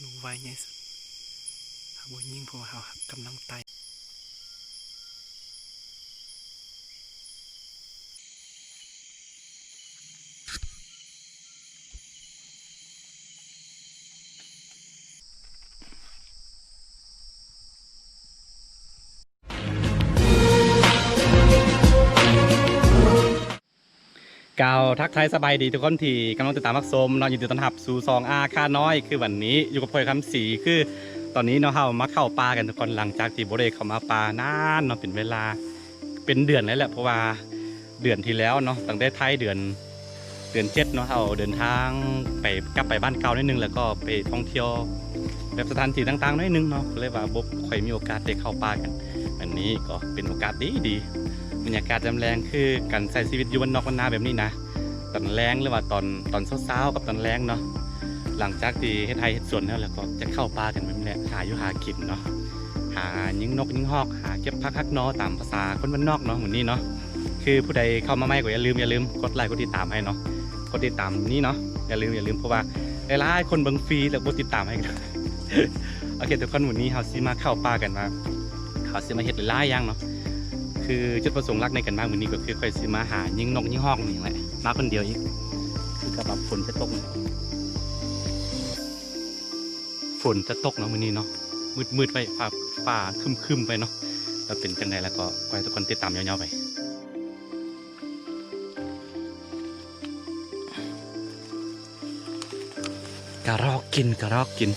ໜູໄວໃຫຍ່ສຸດ ເຮົາບໍ່ຍິງ ເພາະວ່າເຮົາກຳລັງໄຕ່. ກ່າວທັກທາຍສະບາຍດີທຸກຄົນທີ່ກຳລັງຕິດຕາມຮັບຊົມເນາະ, ຍິນດີຕ້ອນຮັບສູ່ຊ່ອງອາຄານ້ອຍ. ຄືວັນນີ້ຢູ່ກັບຂ້ອຍຄຳສີ. ຄືຕອນນີ້ເນາະ ເຮົາມາເຂົ້າປ່າກັນທຸກຄົນ ຫຼັງຈາກທີ່ບໍ່ໄດ້ເຂົ້າມາປ່ານານເນາະ ເປັນເວລາເປັນເດືອນແລ້ວແຫຼະ ເພາະວ່າເດືອນທີ່ແລ້ວເນາະ ຕັ້ງແຕ່ທ້າຍເດືອນ ເດືອນເຈັດເນາະ ເຮົາເດີນທາງໄປ ກັບໄປບ້ານເກົ່າໜ້ອຍໜຶ່ງ ແລ້ວກໍໄປທ່ອງທ່ຽວແບບສະຖານທີ່ຕ່າງໆໜ້ອຍໜຶ່ງເນາະ ກໍເລີຍວ່າບໍ່ຄ່ອຍມີໂອກາດໄດ້ເຂົ້າປ່າກັນ. ອັນນີ້ກໍເປັນໂອກາດດີໆ ບັນຍາກາດຍາມແລງ ຄືການໃຊ້ຊີວິດຢູ່ບ້ານນອກບ້ານນາແບບນີ້ນະ ຕອນແລງ ຫຼືວ່າຕອນ ຕອນເຊົ້າໆກັບຕອນແລງເນາະ ຫຼັງຈາກທີ່ເຮັດໄຮ່ເຮັດສວນແລ້ວ ແລ້ວກໍຈະເຂົ້າປ່າກັນແບບນີ້ແຫຼະ ຫາຢູ່ຫາກິນເນາະ ຫາຍິງນົກຍິງຮອກ ຫາເກັບຜັກຫັກໜໍ່ ຕາມພາສາຄົນບ້ານນອກເນາະ. ມື້ນີ້ເນາະ ຄືຜູ້ໃດເຂົ້າມາໃໝ່ກໍຢ່າລືມ ຢ່າລືມກົດໄລກົດຕິດຕາມໃຫ້ເນາະ ກົດຕິດຕາມນີ້ເນາະ ຢ່າລືມ ຢ່າລືມ ເພາະວ່າຫຼາຍໆຄົນເບິ່ງຟຣີແລ້ວບໍ່ຕິດຕາມໃຫ້. ໂອເຄທຸກຄົນ ມື້ນີ້ເຮົາຊິມາເຂົ້າປ່າກັນວ່າ ເຮົາຊິມາເຮັດຫຼາຍໆຢ່າງເນາະ. ຄືຈຸດປະສົງຫຼັກໃນການມາມື້ນີ້ ກໍຄືຂ້ອຍຊິມາຫາຍິງນົກຍິງຮອກນີ້ແຫຼະ ມາຄົນດຽວອີກ ຄືກັບວ່າຝົນຈະຕົກ ຝົນຈະຕົກເນາະມື້ນີ້ເນາະ ມືດໆໄວ້ ຟ້າ ຟ້າຄຶ້ມໆໄວ້ເນາະ. ແລ້ວເປັນຈັ່ງໃດແລ້ວກໍຂໍໃຫ້ທຸກຄົນຕິດຕາມຍາວໆໄປ. ກະລອກກິນ ກະລອກກິນ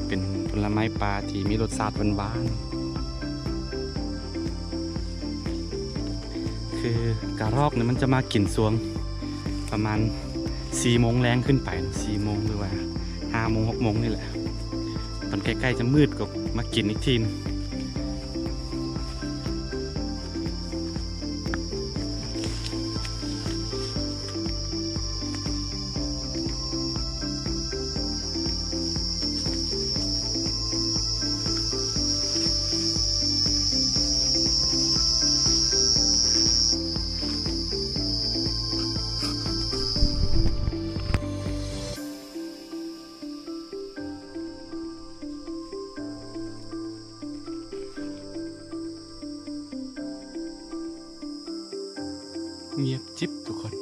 ເປັນຜົນລະໄມ້ປ່າທີ່ມີລົດຊາດຫວານໆ. ຄືກະລອກນີ້ມັນຈະມາກິນຊ່ວງປະມານສີ່ໂມງແລງຂຶ້ນໄປ ສີ່ໂມງ ຫຼືວ່າຫ້າໂມງ ຫົກໂມງນີ້ແຫຼະ ຕອນໃກ້ໆຈະມືດກໍມາກິນອີກທີໜຶ່ງ. ງຽບຈິບທຸກຄົນ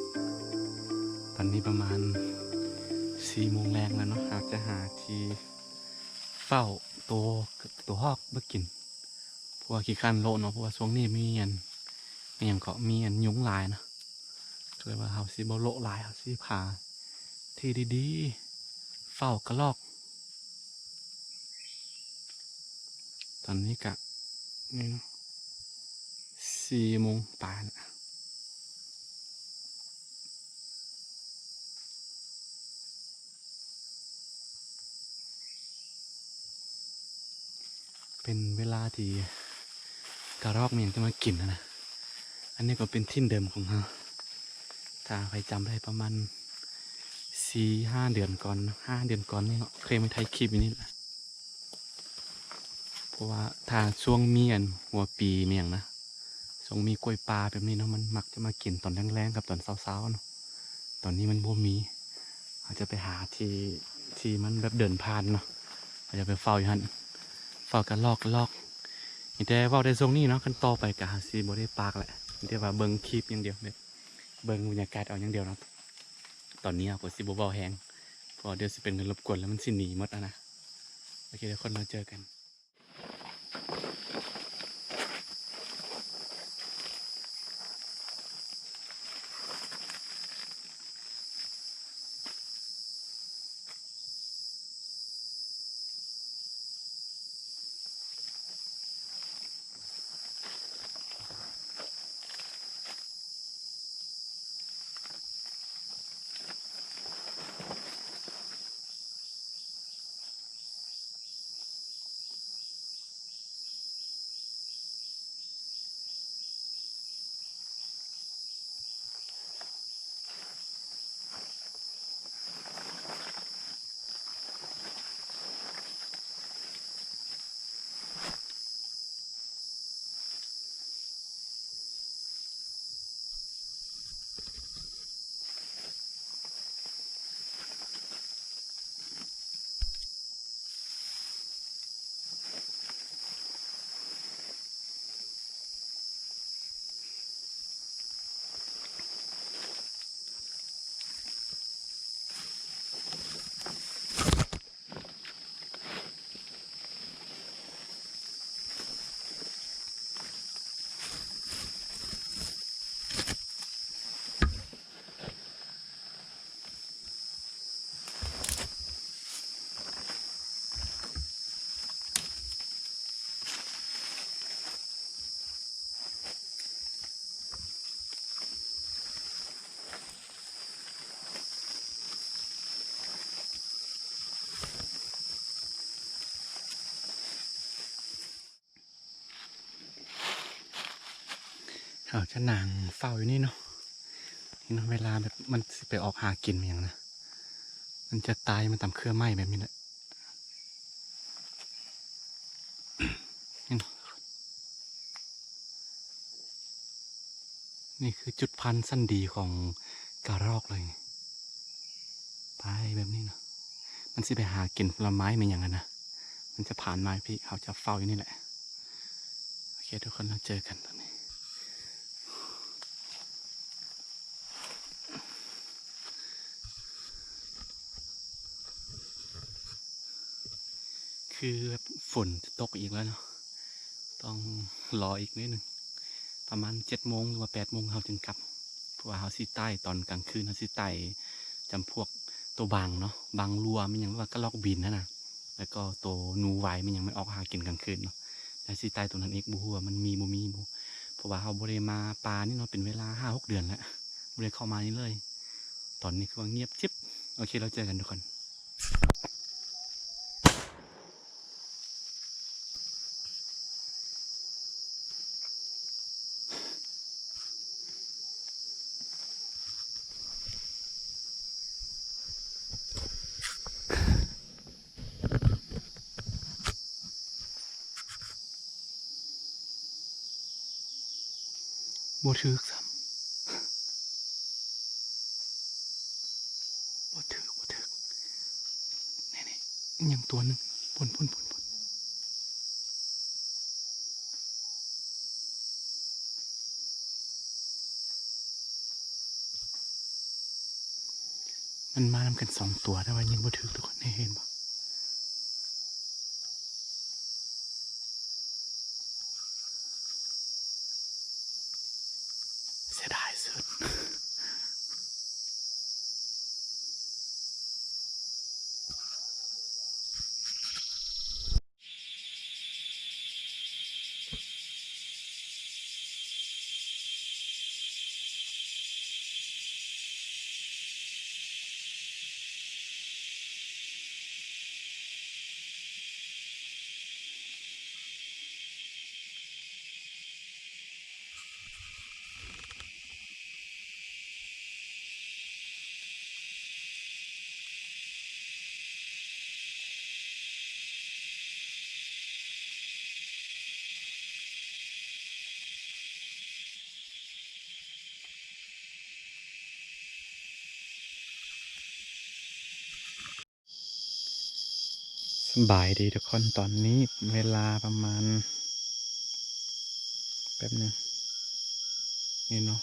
ຕອນນີ້ປະມານສີ່ໂມງແລງແລ້ວເນາະ. ເຮົາຈະຫາທີ່ເຝົ້າໂຕ ໂຕຮອກມາກິນ ເພາະວ່າຂີ້ຄ້ານໂລະເນາະ ເພາະວ່າຊ່ວງນີ້ມີອັນ ອີຫຍັງເກາະ ມີອັນຍຸງຫຼາຍເນາະ. ກໍເລີຍວ່າເຮົາຊິບໍ່ໂລະຫຼາຍ ເຮົາຊິຫາທີ່ດີໆເຝົ້າກະລອກ. ຕອນນີ້ກະ ນີ້ເນາະ ສີ່ໂມງປາຍລະ ເປັນເວລາທີ່ກະລອກແມ່ນຈະມາກິນຫັ້ນນະ. ອັນນີ້ກໍເປັນຖິ່ນເດີມຂອງເຮົາ ຖ້າໃຜຈຳໄດ້ປະມານສີ່ຫ້າເດືອນກ່ອນເນາະ ຫ້າເດືອນກ່ອນນີ້ເນາະ ເຄີຍມາຖ່າຍຄລິບຢູ່ນີ້ແຫຼະ. ເພາະວ່າຖ້າຊ່ວງມີອັນຫົວປີມີຫຍັງນະ ຊ່ວງມີກ້ວຍປ່າແບບນີ້ເນາະ ມັນມັກຈະມາກິນຕອນແລງໆກັບຕອນເຊົ້າໆເນາະ. ຕອນນີ້ມັນບໍ່ມີ ເຮົາຈະໄປຫາທີ່ ທີ່ມັນແບບເດີນຜ່ານເນາະ ເຮົາຈະໄປເຝົ້າຢູ່ຫັ້ນ ເຝົ້າກະລອກ ກະລອກ. ມີແຕ່ເວົ້າໄດ້ຊ່ວງນີ້ເນາະ ຄັນຕໍ່ໄປກະຫາຊິບໍ່ໄດ້ປາກແຫຼະ ມີແຕ່ວ່າເບິ່ງຄລິບຢ່າງດຽວ ແບບເບິ່ງບັນຍາກາດເອົາຢ່າງດຽວເນາະ. ຕອນນີ້ເຮົາກໍຊິບໍ່ເວົ້າແຮງ ເພາະວ່າດຽວຊິເປັນການລົບກວນ ແລ້ວມັນຊິໜີໝົດຫັ້ນນະ. ໂອເຄ ທຸກຄົນ ແລ້ວເຈີກັນ. ໂ ເຮົາຈະນັ່ງເຝົ້າຢູ່ນີ້ເນາະ. ເຫັນເນາະ ເວລາແບບມັນຊິໄປອອກຫາກິນຫຍັງນະ ມັນຈະຕາຍມາຕາມເຄືອໄມ້ແບບນີ້ແຫຼະ. ເຫັນບໍ່? ນີ້ຄືຈຸດພັນຊັ້ນດີຂອງກະຮອກເລີຍ. ໄປແບບນີ້ເນາະ ມັນຊິໄປຫາກິນຜົນລະໄມ້ແມ່ນຫຍັງຫັ້ນນະ ມັນຈະຜ່ານມາພີ້ ເຮົາຈະເຝົ້າຢູ່ນີ້ແຫຼະ. ໂອເຄ ທຸກຄົນ ເຮົາເຈີກັນຕອນນີ້. ຄືແບບຝົນຈະຕົກອີກແລ້ວເນາະ ຕ້ອງລໍອີກໜ້ອຍໜຶ່ງ ປະມານເຈັດໂມງ ຫຼືວ່າແປດໂມງເຮົາຈຶ່ງກັບ ເພາະວ່າເຮົາຊິໄຕ່ຕອນກາງຄືນ ເຮົາຊິໄຕ່ຈຳພວກໂຕບັງເນາະ ບັງລົວແມ່ນຫຍັງ ຫຼືວ່າກະລອກບິນຫັ້ນນະ ແລ້ວກໍໂຕໜູໄວແມ່ນຫຍັງ ມັນອອກຫາກິນກາງຄືນເນາະ. ແລ້ວຊິໄຕ່ໂຕນັ້ນອີກ ບໍ່ຮູ້ວ່າມັນມີບໍ່ມີບໍ່ ເພາະວ່າເຮົາບໍ່ໄດ້ມາປ່ານີ້ເນາະ ເປັນເວລາຫ້າຫົກເດືອນແລ້ວ ບໍ່ໄດ້ເຂົ້າມານີ້ເລີຍ. ຕອນນີ້ຄືວ່າງຽບຈິບ. ໂອເຄ ແລ້ວເຈີກັນທຸກຄົນ. ບໍ່ຖືກຊ້ຳ ບໍ່ຖືກ ບໍ່ຖືກ. ນີ້ໆ ຍັງຕົວໜຶ່ງ ພຸ້ນໆໆໆ. ມັນມານຳກັນສອງຕົວ ແຕ່ວ່າຍິງບໍ່ຖືກທຸກຄົນ ເຫັນບໍ່? ເສຍດາຍສຸດ. ສະບາຍດີທຸກຄົນ ຕອນນີ້ເວລາປະມານ ແປັບໜຶ່ງ ນີ້ເນາະ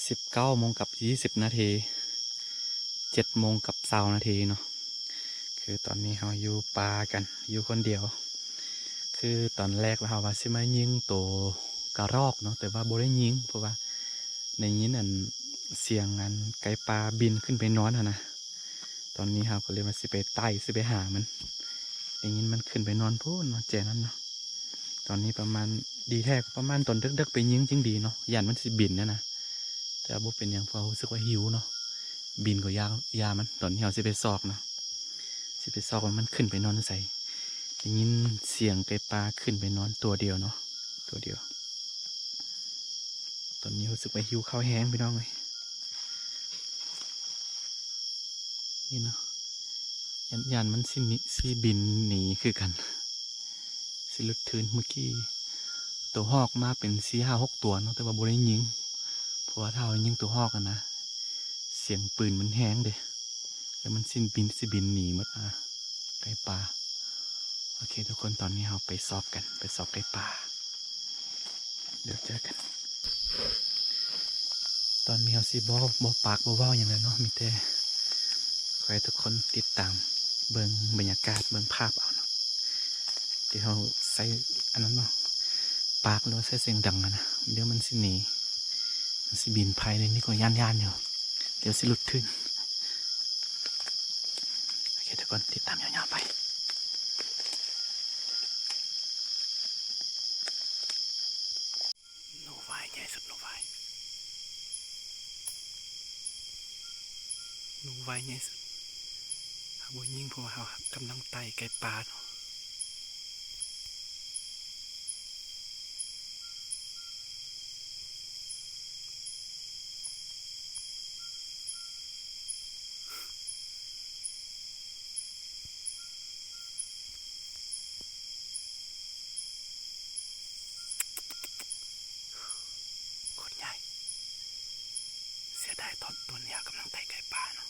ສິບເກົ້າໂມງກັບຊາວນາທີ ເຈັດໂມງກັບຊາວນາທີເນາະ. ຄືຕອນນີ້ເຮົາຢູ່ປ່າກັນ ຢູ່ຄົນດຽວ. ຄືຕອນແລກລະເຮົາວ່າຊິມາຍິງໂຕກະຮອກເນາະ ແຕ່ວ່າບໍ່ໄດ້ຍິງ ເພາະວ່າໄດ້ຍິນອັນ ສຽງອັນໄກ່ປ່າບິນຂຶ້ນໄປນອນຫັ້ນນະ. ຕອນນີ້ເຮົາກໍເລີຍວ່າຊິໄປໄຕ່ ຊິໄປຫາມັນ ໄດ້ຍິນມັນຂຶ້ນໄປນອນພຸ້ນເນາະ ແຈນັ້ນເນາະ. ຕອນນີ້ປະມານ ດີແທ້ກໍປະມານຕອນເດິກໆໄປຍິງຈຶ່ງດີເນາະ ຢ້ານມັນຊິບິນຫັ້ນນະ. ແຕ່ວ່າບໍ່ເປັນຫຍັງ ເພາະວ່າຮູ້ສຶກວ່າຫິວເນາະ ບິນກໍຢ່າ ຢ່າມັນ. ຕອນນີ້ເຮົາຊິໄປຊອກເນາະ ຊິໄປຊອກວ່າມັນຂຶ້ນໄປນອນໃສ. ໄດ້ຍິນສຽງໄກ່ປ່າຂຶ້ນໄປນອນຕົວດຽວເນາະ ຕົວດຽວ. ຕອນນີ້ຮູ້ສຶກວ່າຫິວເຂົ້າແຮງພີ່ນ້ອງເອີຍ ນີ້ເນາະ. ຢ້ານ ຢ້ານມັນຊິໜີ ຊິບິນໜີຄືກັນ ຊິຫຼຸດທຶ່ນ. ມື້ກີ້ໂຕຮອກມາເປັນສີ່ຫ້າຫົກຕົວເນາະ ແຕ່ວ່າບໍ່ໄດ້ຍິງ ເພາະວ່າຖ້າເຮົາຍິງໂຕຮອກຫັ້ນນະ ສຽງປືນມັນແຮງເດ້ ແລ້ວມັນຊິບິນ ຊິບິນໜີໝົດນະ ໄກ່ປ່າ. ໂອເຄທຸກຄົນ ຕອນນີ້ເຮົາໄປຊອກກັນ ໄປຊອກໄກ່ປ່າ ດຽວເຈີກັນ. ຕອນນີ້ເຮົາຊິບໍ່ ບໍ່ປາກບໍ່ເວົ້າຫຍັງແລ້ວເນາະ ມີແຕ່ຂໍໃຫ້ທຸກຄົນຕິດຕາມເບິ່ງບັນຍາກາດ ເບິ່ງພາບເອົາເນາະ. ທີ່ເຮົາໃສ່ອັນນັ້ນເນາະ ປາກ ຫຼືວ່າໃສ່ສຽງດັງຫັ້ນນະ ດຽວມັນຊິໜີ ມັນຊິບິນໄພເລີຍ. ນີ້ກໍຢ້ານໆຢູ່ ດຽວຊິຫຼຸດທຶ່ນ. ໂອເຄທຸກຄົນ ຕິດຕາມຍາວໆໄປ. ໜູວາຍໃຫຍ່ສຸດ ໜູວາຍ ໜູວາຍໃຫຍ່ສຸດ. ເຮົາບໍ່ຍິງ ເພາະວ່າເຮົາກຳລັງໄຕ່ໄກ່ປ່າເນາະ. ໄດ້ຕອນ ຕອນນີ້ເຮົາກຳລັງໄຕ່ໄກ່ປ່າເນາະ.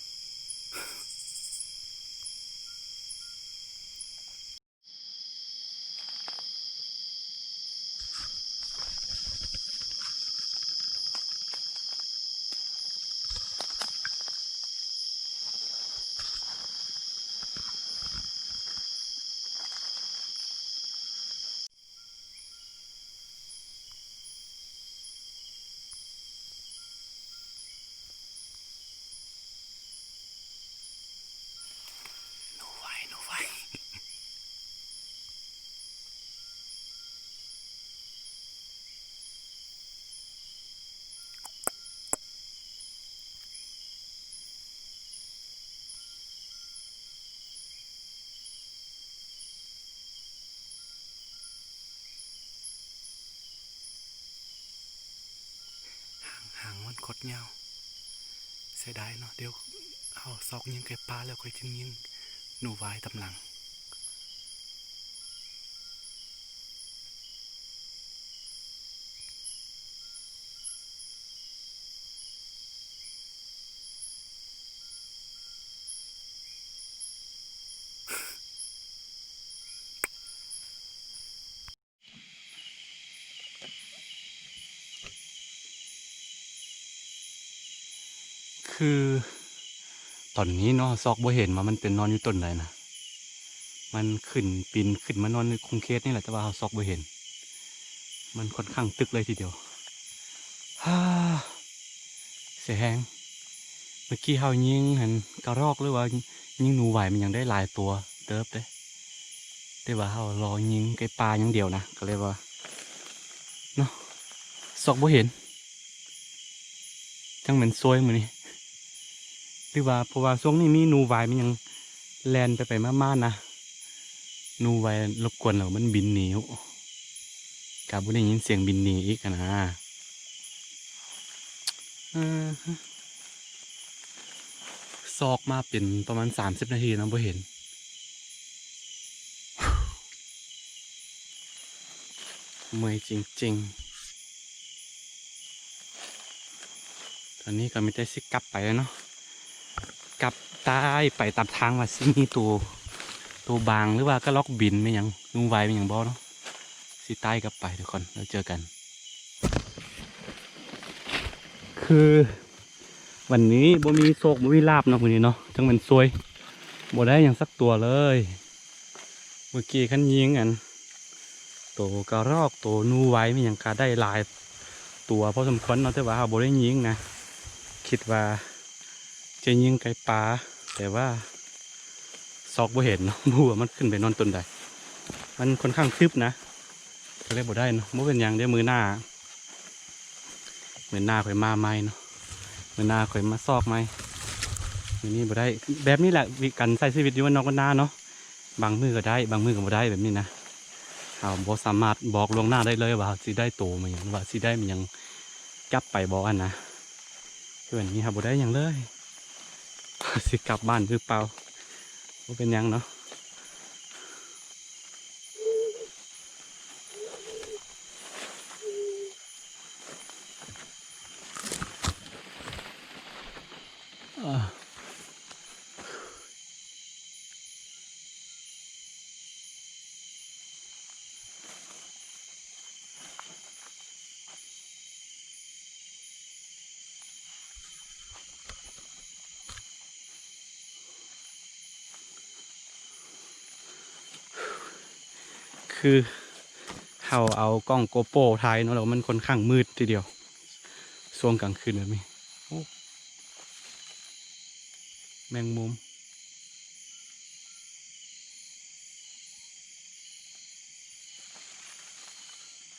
ໜູໄວ ໜູໄວ. ຫາງ ຫາງມັນໂຄດຍາວ ເສຍດາຍເນາະ. ດຽວເຮົາຊອກຍິງໄກ່ປ່າແລ້ວ ຄ່ອຍຈຶ່ງຍິງໜູວາຍຕາມຫຼັງ. ຄືຕອນນີ້ເນາະ ເຮົາຊອກບໍ່ເຫັນວ່າມັນໄປນອນຢູ່ຕົ້ນໃດນະ. ມັນຂຶ້ນ ປີນຂຶ້ນມານອນໃນຂົງເຂດນີ້ແຫຼະ ແຕ່ວ່າເຮົາຊອກບໍ່ເຫັນ. ມັນຂ້ອນຂ້າງຕຶກເລີຍທີດຽວ. ຮາ ເສຍແຮງ. ເມື່ອກີ້ເຮົາຍິງຫັ້ນກະຮອກ ຫຼືວ່າຍິງໜູໄຫວ ມັນຍັງໄດ້ຫຼາຍຕົວເຕີບເດ້ ແຕ່ວ່າເຮົາລໍຍິງໄກ່ປ່າຢ່າງດຽວນະ ກໍເລີຍວ່າເນາະ ຊອກບໍ່ເຫັນ. ຈັ່ງແມ່ນຊວຍມື້ນີ້ ຫຼືວ່າ ເພາະວ່າຊ່ວງນີ້ມີໜູໄຫວ ມັນຍັງແລ່ນໄປໆມາໆນະ. ໜູໄຫວລົບກວນແລ້ວມັນບິນໜີ ກະບໍ່ໄດ້ຍິນສຽງບິນໜີອີກຫັ້ນນະ. ເອີ ຊອກມາເປັນປະມານສາມສິບນາທີເນາະ ບໍ່ເຫັນ. ເມື່ອຍຈິງໆ. ຕອນນີ້ກໍມີແຕ່ຊິກັບໄປແລ້ວເນາະ ກັບໃຕ້ໄປຕາມທາງ ວ່າຊິມີໂຕ ໂຕບາງ ຫຼືວ່າກະລອກບິນແມ່ນຫຍັງ ໜູໄຫວແມ່ນຫຍັງບໍ່ເນາະ. ຊິໃຕ້ກັບໄປທຸກຄົນ ແລ້ວເຈີກັນ. ຄື ວັນນີ້ບໍ່ມີໂຊກບໍ່ມີລາບເນາະ ມື້ນີ້ເນາະ ຈັ່ງແມ່ນຊວຍ ບໍ່ໄດ້ຫຍັງສັກຕົວເລີຍ. ເມື່ອກີ້ຄັນຍິງອັນ ໂຕກະຮອກ ໂຕໜູໄຫວ ມີຫຍັງກະໄດ້ຫຼາຍຕົວພໍສົມຄວນເນາະ ແຕ່ວ່າເຮົາບໍ່ໄດ້ຍິງນະ. ຄິດວ່າຈະຍິງໄກ່ປ່າ ແຕ່ວ່າຊອກບໍ່ເຫັນເນາະ ບໍ່ຮູ້ວ່າມັນຂຶ້ນໄປນອນຕົ້ນໃດ. ມັນຂ້ອນຂ້າງທຶບນະ ກໍເລີຍບໍ່ໄດ້ເນາະ. ບໍ່ເປັນຫຍັງ ດຽວມື້ໜ້າ ມື້ໜ້າຂ້ອຍມາໃໝ່ເນາະ ມື້ໜ້າຂ້ອຍມາຊອກໃໝ່. ມື້ນີ້ບໍ່ໄດ້. ແບບນີ້ແຫຼະ ວິ ການໃຊ້ຊີວິດຢູ່ບ້ານນອກບ້ານນາເນາະ ບາງມື້ກໍໄດ້ ບາງມື້ກໍບໍ່ໄດ້ ແບບນີ້ນະ. ເຮົາບໍ່ສາມາດບອກລ່ວງໜ້າໄດ້ເລີຍວ່າເຮົາຊິໄດ້ໂຕມາຫຍັງ ວ່າຊິໄດ້ມາຫຍັງກັບໄປບໍ່ຫັ້ນນະ. ຄືວັນນີ້ເຮົາບໍ່ໄດ້ຫຍັງເລີຍ ຊິກັບບ້ານຫຼືເປົ່າ ບໍ່ເປັນຫຍັງເນາະ. ຄືເຮົາເອົາກ້ອງໂກໂປຖ່າຍເນາະ ແລ້ວມັນຂ້ອນຂ້າງມືດທີດຽວ ຊ່ວງກາງຄືນແບບນີ້. ໂອ້ ແມງມຸມ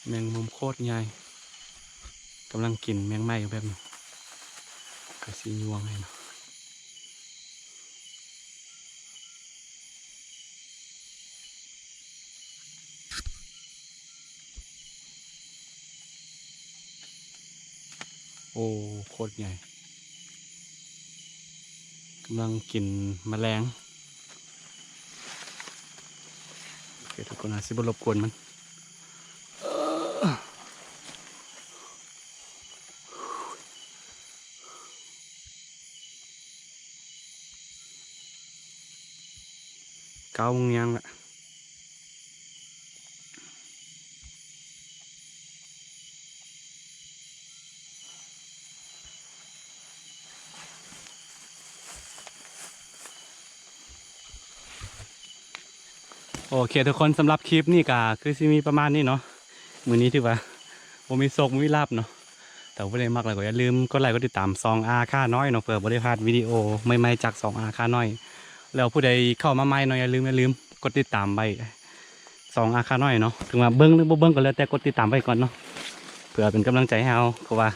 ແມງມຸມໂຄດໃຫຍ່ ກຳລັງກິນແມງໄມ້ຢູ່ແບບນີ້ ກໍຊິຍ່ວງໃຫ້ເນາະ. ໂອ້ ໂຄດໃຫຍ່ ກຳລັງກິນມະແລງ. ໂອເຄ ທຸກຄົນ ອາດຊິບໍ່ລົບກວນມັນ. ເອີ ໂ ເກົ້າໂມງແລງລະ. ໂອເຄທຸກຄົນ ສຳລັບຄລິບນີ້ກໍຄືຊິມີປະມານນີ້ເນາະ. ມື້ນີ້ຖືວ່າບໍ່ມີໂຊກບໍ່ມີລາບເນາະ. ຖ້າຜູ້ໃດມັກແລ້ວກໍຢ່າລືມກົດໄລກົດຕິດຕາມຊ່ອງອາຄານ້ອຍເນາະ ເພື່ອບໍ່ໄດ້ພາດວິດີໂອໃໝ່ໆຈາກຊ່ອງອາຄານ້ອຍ. ແລ້ວຜູ້ໃດເຂົ້າມາໃໝ່ເນາະ ຢ່າລືມ ຢ່າລືມກົດຕິດຕາມໄວ້ ຊ່ອງອາຄານ້ອຍເນາະ. ເຖິງວ່າເບິ່ງຫຼືບໍ່ເບິ່ງກໍແລ້ວແຕ່ ກົດຕິດຕາມໄວ້ກ່ອນເນາະ ເພື່ອເປັນກຳລັງໃຈໃຫ້ເຮົາ ເພາະວ່າ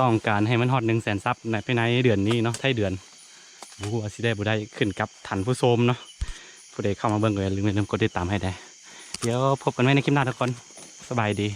ຕ້ອງການໃຫ້ມັນຮອດໜຶ່ງແສນຊັບໃນ ພາຍໃນເດືອນນີ້ເນາະ ທ້າຍເດືອນ. ບໍ່ຮູ້ວ່າຊິໄດ້ບໍ່ໄດ້ ຂຶ້ນກັບທ່ານຜູ້ຊົມເນາະ. ຜູ້ໃດເຂົ້າມາເບິ່ງກໍຢ່າລືມ ຢ່າລືມກົດຕິດຕາມໃຫ້ແດ່. ດຽວພົບກັນໃໝ່ໃນຄລິບໜ້າທຸກຄົນ. ສະບາຍດີ.